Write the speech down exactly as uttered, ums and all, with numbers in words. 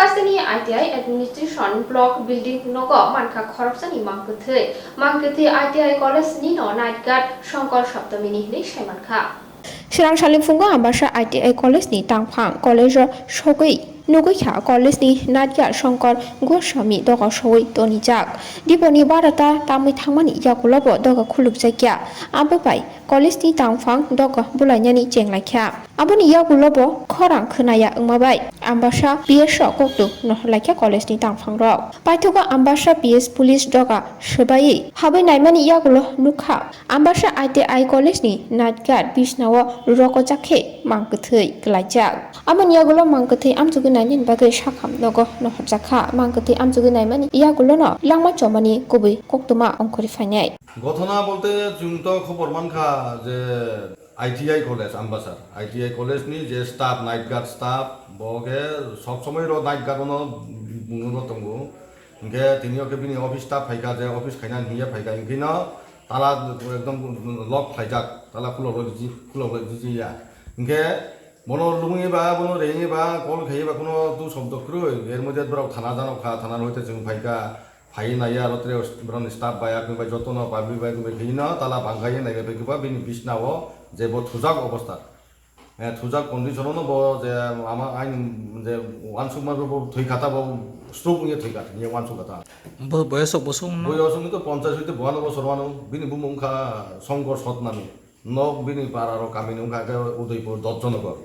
Kastini I T I Administration Block Building nogo mankha khoroksani mangkwthwi. Mangkwthwi I T I College ni no night guard Shankar Saptamini hinwi saimankha. Swrang salni phungo Ambasa I T I College ni tangphang college o sogwi nugwi kha college ni night guard Shankar Goswami doga sogwi tonijak. Diponi barota tamwi thangmani yagulo bo doga khulukjakya. Abo bai college ni tangphang doga bulainani chenglaikha. Aboni yagulo bo khorang khwnaya wngma bai Ambasa P S o koktu nohorlaikha college ni tangphang rok. Paithogo Ambasa P S police doga swbaiwi habwi naimani yagulo nukha Ambasa I T I college ni night guard bisnao rokojak khe mangkwthwi kwlaijak. Aboni yagulo mangkwthwi amchugwi nainani bagwi sakham nogo nohorjakha. Mangkwthwi amchugwi naimani yagulono langma chomani kubui koktwma ongkhorwi phainai. Gothona bolte chwng to khobor mankha je I T I college Ambasar, I T I college ni je staff, night guard staff, bo khe sob somoi ro night guard no bungwi bo tongo. Hinkhe tini o khe bini office staff phaikha, je office khaina hiya phaikha, hinkhe no tala ekdom lock khlaijak, tala khulok khulok ya. Hinkhe bono lungwi ba, bono rengwi ba, call khaiwi ba, kuno tu sobdo kwrwi. Er moddhe borok thana jano kha, thana hoite chwng phaikha. Phaiwi naiya aro tre borokni staff bai, akung bai, jotono public bai, akung bai, phaiwi no tala bangkaiwi naiya, phai khe ba bini bisna o je bo thujak obostha. Eh, thujak condition o no bo je ama aini je uansukma bo thwi kha ta, bo stroke wngya thwi kha, ye uansuk kha ta. Bo boyos rok bosong no? Boyos wngwi to ponchash hoite buano bosor wano, bini bumung wngkha Songkor Sotnami. Nok bini para rok kami ni wngkha khe Udaipur Dojjonogor.